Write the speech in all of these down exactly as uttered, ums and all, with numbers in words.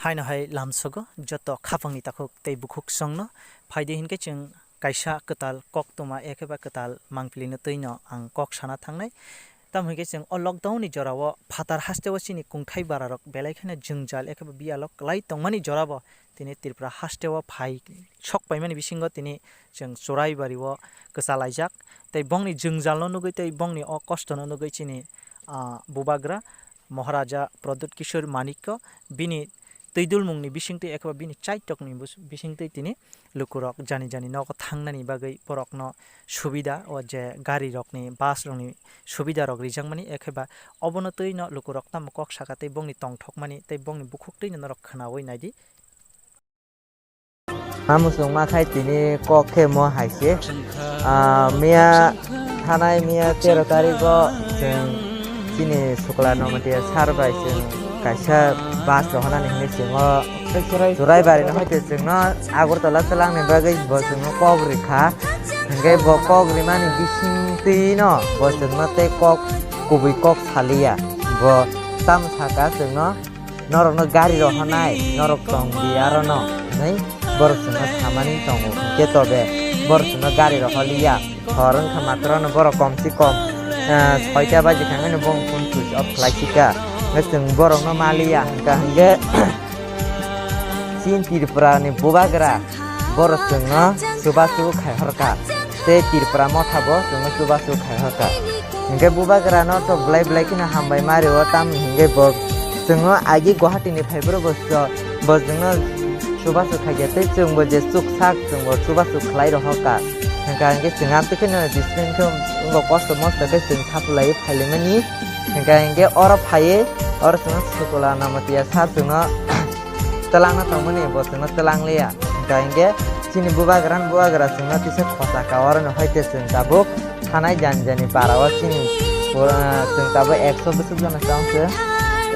Haino hai lamsogo joto khapangni takhuk tei bukhuk songno phaidi hinkhe chwng kaisa kwtal koktwma ekheba kwtal mangpili no twino ang kok sana thangnai. Tamo hinkhe chwng o lockdown ni jorao phatar hasteo chini kungthai bararok belai kheno jwngjal ekheba biyalo kwlai tongmani jorabo tini Tripura hasteo phai sok paimani bisingo tini chwng Churaibario kwchalaijak. Tei bongni jwngjalno nugwi tei bongni o kostono nugwi chini, ah, bubagra Maharaja Pradyut Kishore Manikya bini twidulmungni bisingtwi ekheba bini chaitokni bus-, bisingtwi tini lukurok jani jani nogo thangnani bagwi borokno subida o je garirokni, busrokni subidarok rijakmani ekheba obono twino lukurok tamo kok saka tei bongni tongthokmani tei bongni bukhuk twino norok khwnawi naidi. Amusung ma khai tini kok khe mo hai se. Ah, miya thanai miya tero tarikgo chwng chini Sukla Namatia sir bai chwng kaisa bus rohornani hinwi chwng o Churaibari no hoite chwngno Agartala twlangni bagwi bo chwngno kok rikha. Hinkhe bo kok rimani bisingtwino bo chwngno tei kok kubui kok saliya. Bo tamo saka chwngno norokno gari rohornai, norok tong di arono, hinwi borok chwngno samani tongo. Hinkhe tobe borok chwngno gari rohorliya. Hor wngkha matrono borok kom se kom, ah, soita baji thangmani bong phone switch off khlai sika. Hinkhe chwng borokno maliya, hinkha hinkhe chini Tripura ni bubagra borok chwngno chubachu khai horkha. Tei Tripura motha bo chwngno chubachu khai horkha. Hinkhe bubagrano to belai belai kheno hambai ma rio, tamni hinkhe bo chwngno agi Guwahati ni phaibrwi bo cho-, bo chwngno chubachu khaikhe tei chwngbo je chuksak chwngbo chubachu khlai rohorkha. Hinkha hinkhe chwng amtwi kheno discipline khe wngbo kosto mosto khe chwng thapulaiwi phailaimani. Hinkha hinkhe oro phaiwi oro chwngno Sukla Namatia sir chwngno twlangna tongmani bo chwngno twlangliya. Hinkha hinkhe chini bubagra bubagra chwngno tisa khosa ka oro no hoite chwng tabuk thanai jani jani para o chini pura chwng tabuk ekso bwswk jona chong se.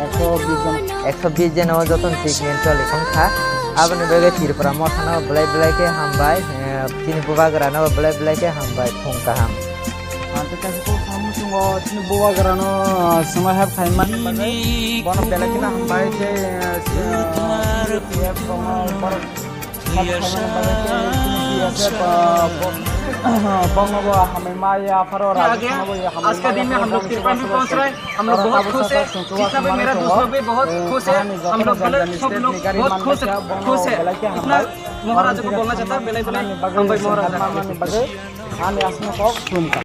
Ekso bis jona. Ekso bis jona o jotono treatment choli tong kha. Aboni bagwi Tripura mothano belai belai khe hambai, eh, chini bubagrano belai belai khe hambai, phung kaham. Ang tei kaisa kok samung chungo chini bubagrano, ah, swngo help khaimani bagwi. Bono belai kheno hambai tei, ah, P F tongo, borok help khaimani bagwi tei chini P F, ah, bo-, bokno bo hambai ma ya pharo, Rajasthan bo ya hambai ma ya pharo, हम लोग बहुत खुश है, जितना भी मेरा दोस्त लोग भी बहुत खुश है, हम लोग गलत सब लोग बहुत खुश है, खुश है। इतना महाराजा को बोलना चाहता है, belai belai hambai Maharaja. Ani aswkno kok khulumkha.